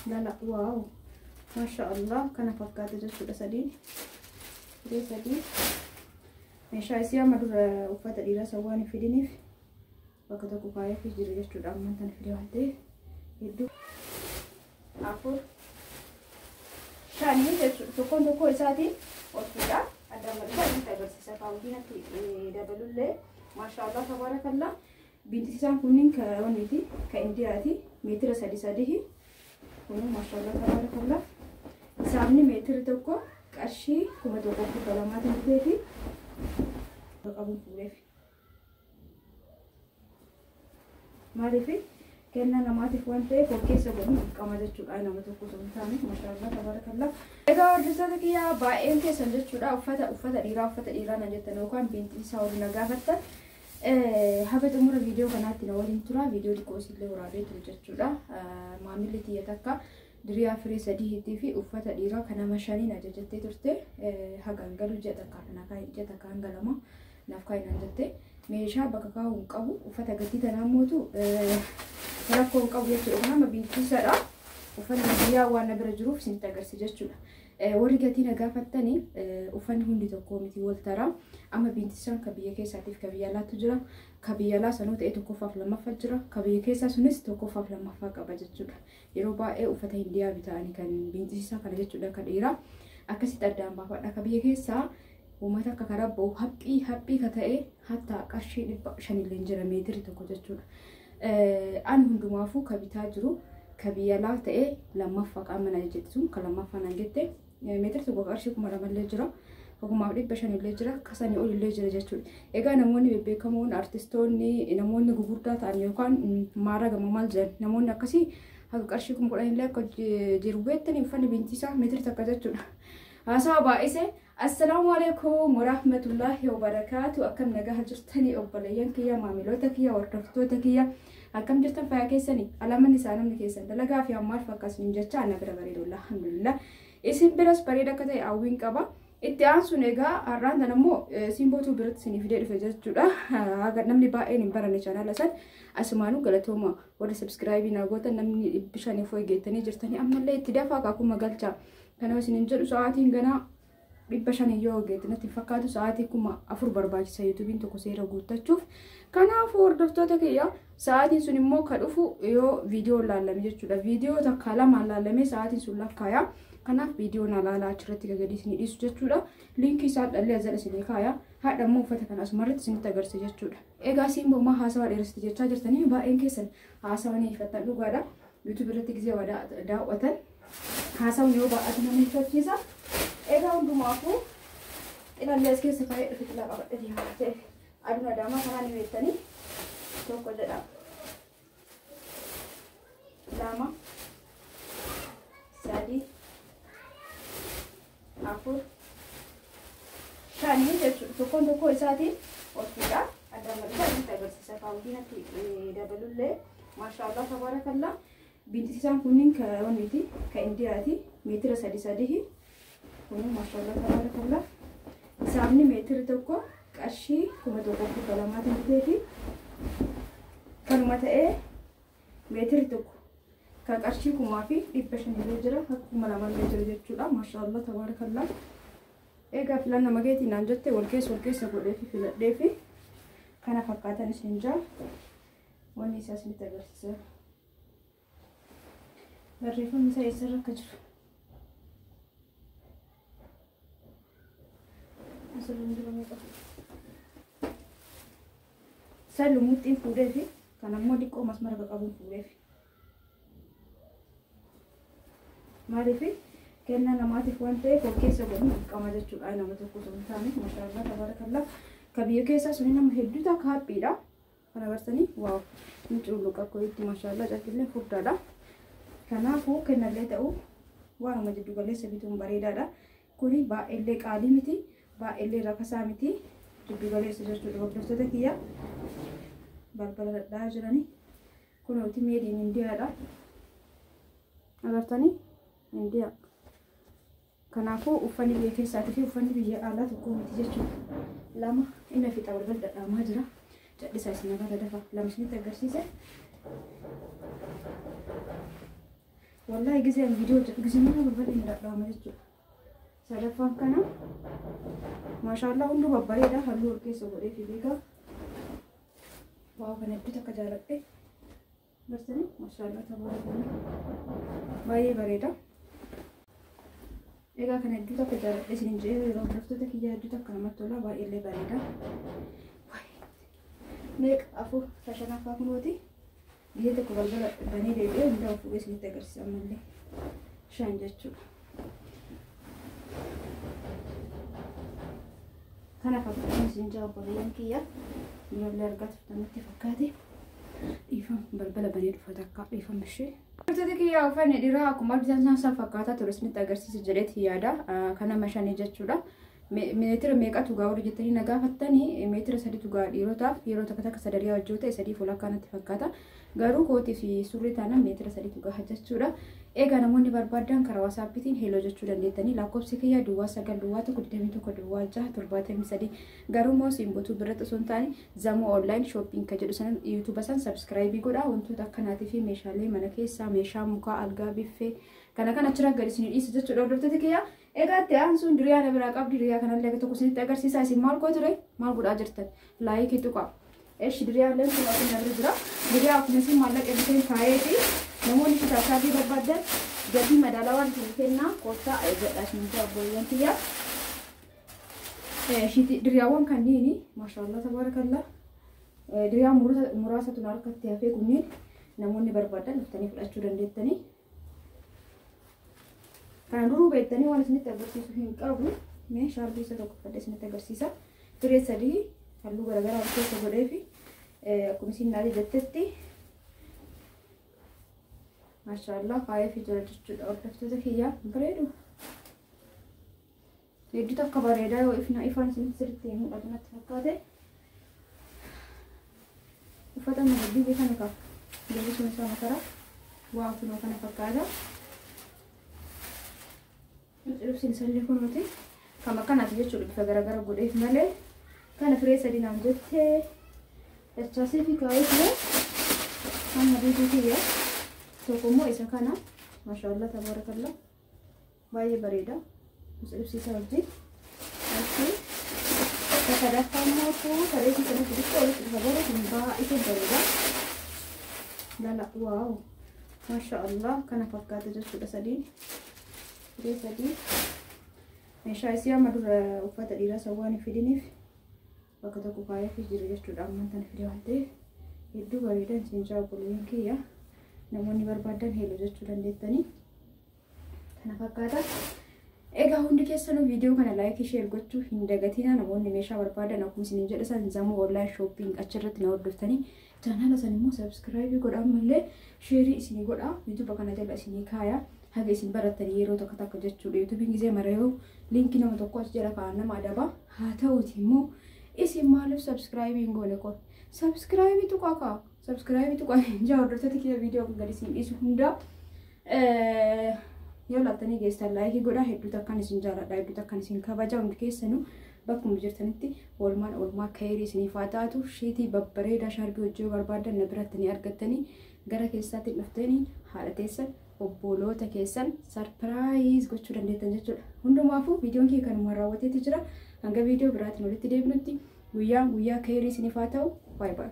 Lala waaw maasha Allah kana fakkaata jechuudha sadiin. Firee sadii meeshaa isii amma dura uffata dhiiraa san waan hin fidiniif bakka tokko kaayee jira jechuudha. Ammaan tana fide waan ta'eef hedduu 4 5 jechuudha. Tokkoon tokkoo isaatiin ol fuudhaa addaan bal'isa inni agarsiisa kaawwatiin dabalullee maasha Allah tabaarakallaa. Bintisisaan kunniin ka wanniiti ka Indiyaati meetira 3 3 kun maasha Allah tabaarakallaa. Saamni meetira 1 qarshii 1200 biteefi qabuun fuudheef. Maaliif kennaa namaatiif waan ta'eef of keessa godhuun dirqama jechuudha nama tokko osoo hin taane maashaallah tabaarakallaa. Egaa hordoftoota kiyyaa baay'een keessan jechuudha uffata uffata dhiiraa uffata dhiiraa na jettan yookaan biinxiisaa warri na gaafattan haga xumura viidiyoo kanaatti na waliin tura viidiyoo xiqqoo isillee waraabee ture jechuudha. Maamilli tiyya takka diriyaa firee sadiitii fi uffata dhiiraa kan nama shaniin ajajattee turte hagaan galu ji'a takkaaf na kaa'i ji'a takka hanga lama naaf kaa'i naan jette meeshaa bakka kaa'u hin qabu uffata gatii tanaa mootu rakkoo hin qabu jechuudha. Kun amma biinxiisaadha. Uffanni biyyaa waan na bira jiruuf isinitti agarsiisa jechuudha. Warri gatii na gaafattanii uffanni hundi tokko miti wal taraa. Amma biinxisaan ka biyya keessaatiif ka biyya alaatu jira. Ka biyya alaa sanuu ta'e tokkoffaaf lammaffaa jira. Ka biyya keessaa sunis tokkoffaaf lammaffaa qaba jechuudha. Yeroo baay'ee uffata Hindiyaa bitaanii kan biinxisiisaa kana jechuudha ka dhiiraa. Akkasitti addaan baafadha. Ka biyya keessaa uummata akka karaa ba'u haphii haphii ka ta'e hatta qarshii 500 illee jira meetiri tokko jechuudha. Ani hundumaafuu ka bitaa jiru ka biyya alaa ta'e lammaffaa qaama na jette sun ka lammaffaa naan jette meetiri tokko qarshii 2000 illee jira. 2500 illee jira. Kasanii ol illee jira jechuudha. Egaa namoonni bebbeekamoon artistoonni namoonni gugurdaa ta'an yookaan maara gama maal jedhan namoonni akkasii haga qarshii 10,000 illee akka jiru beektanii uffanni bintiisaa meetiri takka jechuudha. Haasawa baay'ise. Assalaamu alaikum warahmatullaahi wabarakaatu. Akkam nagaa jirtanii obboleeyyan kiyya maamiloota kiyya hordoftoota kiyya akkam jirtan fayyaa keessanii alamanni isaa namni keessan dalagaa fi ammaal fakkaasni jecha ana bira bareedu alhamdulillah. Isin biras bareeda akka ta'e hawwiin qaba. Itti aansuun egaa har'aan tan ammoo simbootuu biratti isinii fidee dhufe jechuudha. Haga namni baay'een hin baranne chaanaala san asumaanuu galatooma warri sabskraayibii naa gootan namni 500 fooyi geettanii jirtanii ammallee itti dafaa akaakuma galcha. Kanaaf isiniin jedhu sa'aatiin ganaa 500 yoo geette natti fakkaatu sa'aatii 4000 barbaachisa yuutuubiin tokko seera guuttachuuf. Kanaafuu hordoftoota kiyya sa'aatiin sun immoo ka dhufu yoo viidiyoo laallame jechuudha. Viidiyoo takka lamaan laallamee sa'aatiin sun lakkaaya. Kanaaf viidiyoo na laalaa achirratti gadi isinii dhiisu jechuudha. Liinkii isaa dhallee azal isinii kaaya. Haadha immoo uffata kana asumarratti isinitti agarsiisa jechuudha. Egaa siin bomaa haasawaa dheeressite jechaa jirtanii baay'een keessan haasawaa ni ifattan dhugaadha. YouTube irratti gizee waa daawwatan haasawni yoo baay'atu nama hifachiisa. Egaa hundumaafuu xilallee as keessa kaa'ee dhufe xilaa qabadhe deemaa ta'e aduun adaamaa kanaa ni beektanii tokko jedha 2 3 4 5 jechuudha. Tokkoon tokkoo isaatiin ol fuudhaa addaan bal'isa isinitti agarsiisa kaawwatiin atti dabalullee maasha Allah tabaarakallaa. Biinxisisaan kunniin ka wanniiti ka Indiyaati meetira 3 3 kun maashaallah tabaarakallaa. Saamni meetira 1 qarshii 1200 biteefi kanuma ta'ee meetiri 1 ka qarshii 1500 illee jira ka 2000 illee jira jechuudha. Maashaallah tabaarakallaa. Egaa filanna mageetii naan jette wal keessa wal keessa godheefi filadheefi kana fakkaatan isin jaa wanni isaa isinitti agarsiisa. Barreeffamni isaa eessarra akka jiru. Asirra hin jiru meeqa. San lumuxxiin fuudheefi kan ammoo diqqoo masmara qabuun fuudheefi. Maaliif kennaa namaatiif waan ta'eef of keessa godhuun dirqama jechuudha nama tokko osoo hin taane maashaallah tabaarakallaa. Ka biyya keessaa suni nama hedduutu akka haphiidha. Kana agartanii waaw ni cululuqa akka itti maashaallah carqillee furdaadha. Kanaafuu kennallee ta'u waanuma jiddu galeessa bituun bareedaadha. Kuni baay'eellee qaalii miti baay'eellee rakasaa miti jiddu galeessa jechuudha hordoftoota kiyya. Balbala dhadhaa jiranii kunooti meediin Indiyaadha. Agartanii Indiyaa. Kanaafuu uffanni biyya keessaatii fi uffanni biyya alaa tokko miti jechuudha. Lama inni fixa balbal dhadhaamaa jira. Cadhisaa isin agarra dafa lama isinitti agarsiise. Wallahi gisee viidiyoo hojjedhu gisee mana balballi hin dhadhaama jechuudha. Sadaffaan kana maashaallah hunduu babbareeda halluu ol keessa godhee fi beekaa. Waaw kana hedduu takka jaaladhe. Bartanii maashaallah tabaarakallah baay'ee bareeda. Egaa kana hedduu takka jaaladhe isiniin jedhee yeroo hordoftoota kiyyaa hedduu takka namatti tola baay'ee illee bareeda. Meeqa afur shanaffaa kunooti. Biyya tokko balbala banee deebi'ee hundaa fuudhee isinitti agarsiisa ammallee shan jechuudha. Kana fakkaatan isin jaa obboleeyyan kiyya ijoollee argaa turtan natti fakkaate. Dhiifama balbala banee dhufa takka dhiifama ishee. Hordoftoota kiyyaa uffanni dhiiraa akkuma argitan san fakkaataa ture isinitti agarsiisa jedheeti yaada. Kana shanii jechuudha. Meetira meeqatu gaa warri jettanii na gaafattanii meetira saditu gaa dhiirotaaf yeroo takka takka sadariyaa hojii ta'e sadii fuula natti fakkaata. Garuu kootii fi surrii taanaan meetira saditu gaha jechuudha. Egaa namoonni barbaadan karaa waasaappiitiin hello jechuu dandeettanii lakkoofsi kiyya duwwaa 9 duwwaa 1 21 duwwaa 6 73 garuu immoo simbotuu biratti osoo hin taane zamoo online shopping kan jedhu sana yuutuuba san subscribe godhaa wantoota akkanaatii fi meeshaalee mana keessaa meeshaa mukaa algaa biffee kana kana achirra gadi isin dhiisa jechuudha hordoftoota kiyya. Egaa itti aansuun diriyaa na biraa qabdi diriyaa kanallee akka tokko isinitti agarsiisa isin maal gootu ture maal godhaa jirtan laayikii tuqaa. Eshi diriyaa illee kun akkuma bira jira diriyaa akkuma isin maallaqa biteen kaayeeti namoonni kitaabaa barbaadan gatii madaalawaan isin kennaa koottaa eeggadhaa isin jaa obboleeyyan kiyya. Diriyaawwan kanniini maashaallah tabaarakallah diriyaa muraasatu na harkatti hafee kunneen namoonni barbaadan dhuftanii fudhachuu dandeettanii. Kana duruu beektanii waan isinitti agarsiisu hin qabu. Mee shaarbii isa tokko fudhadhee isinitti agarsiisa. Firee sadii halluu garaagaraa of keessa godhee fi akkuma isin naatii jettetti maashaallah faayee fi jira jechuudha hordoftoota kiyyaa bareedu. Hedduu takka bareedaa yoo ifna ifaan isinitti sirriitti mul'atu natti fakkaate. Uffata maddii kana qaba. Deebisuun isaa makaraa waa kunoo kana fakkaata. Ibsin isallee kunuuti kan akkanaati jechuudha bifa garaagara godheef malee kana firee sadii naan jettee dachaasee fi kaa'ee ture amma biituu kiyya tokko immoo isa kana maashaallah tabaarakallah baay'ee bareeda ibsiisa wajjin sadaffaa immoo saree sanatti xiqqoo walitti dhufa garuu kun baay'ee bareeda lala waaw maashaallah kana fakkaata jechuudha sadiin. Firee sadii meeshaa isii amma dura uffata dhiiraa san waan hin fidiniif bakka tokko kaayee jiru jechuudha ammaan tana fide waan ta'eef hedduu bareedan isin jaa obboleeyyan kiyya namoonni barbaadan hello jechuu dandeettanii kana fakkaata. Egaa hundi keessanuu viidiyoo kana like share gochuu hin dagatina namoonni meeshaa barbaadan akkuma isin jedhe san zamoo online shopping achirratti na hordoftanii chaanaala san immoo subscribe godhaa ammallee share isinii godhaa yuutuuba kana jala isinii kaaya. Haga isin barattanii yeroo tokko takka jechuudha. Yuutuubiin gisee mara yoo liinkii nama tokko as jala kaa'an nama adaba. Haa ta'uuti immoo isin maaliif subscribe hin goone qofa? Subscribe tuqaa kaa. Subscribe tuqaa jaa hordoftoota kiyya viidiyoo kan gadi isin dhiisu hundaa yoo laattanii geessan laayikii godhaa hedduu takkaan isin jaaladha hedduu takkaan isin kabaja hundi keessanuu bakkuma jirtanitti oolmaan oolmaa ka'eerii isiniif haa taatu shiitii babbareedaa shaarbii hojii barbaadan na biratti ni argattanii gara keessaatti dhuftanii haadha teessan obboloota keessan sarpiraayiz gochuu dandeettan jechuudha. Hundumaafuu viidiyoon kee kanuma raawwateeti jira. Hanga viidiyoo biraatiin walitti deebinutti guyyaan guyyaa ka'eerii isiniif haa ta'u. Baay baay.